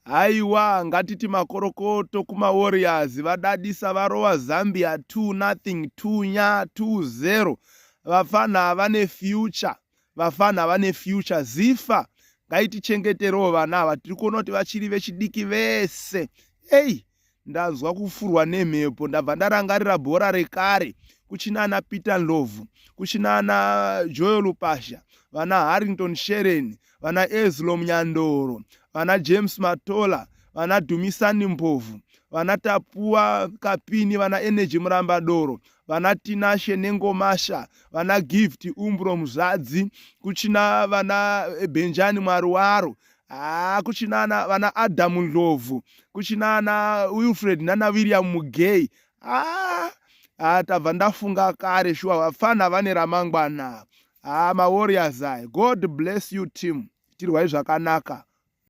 Haiwa, ngatiti makorokoto kumaWarriors, vadadisa, varova Zambia 2 nothing, 2 nya 2 0. Vafana vane future, vafana vane future. ZIFA ngaitichengeterewo vana ava, tiri kuona kuti vachiri vechidiki vese. Ei, ndanzwa kufurwa nemhepo, ndabva ndarangarira bhora rekare, kuchina ana Peter Ndlovu, kuchina ana Joel Lupasha, vana Harrington Shereni, vana Ezlom Nyandoro, vana James Matola, vana Dumisani Mpofu, vana Tapuwa Kapini, vana Energy Murambadoro, vana Tinashe Nengomasha, vana Gift Umbro Muzadzi, kuchina vana Benjani Mwaruwaro, haa, kuchina vana Adamu Ndlovu, kuchina ana Wilfred nana William Mugei. Haa, tabva ndafunga kare shuwa, vafana vane ramangwana. Haa, maWarriors aya, God bless you team, tirwai zvakanaka.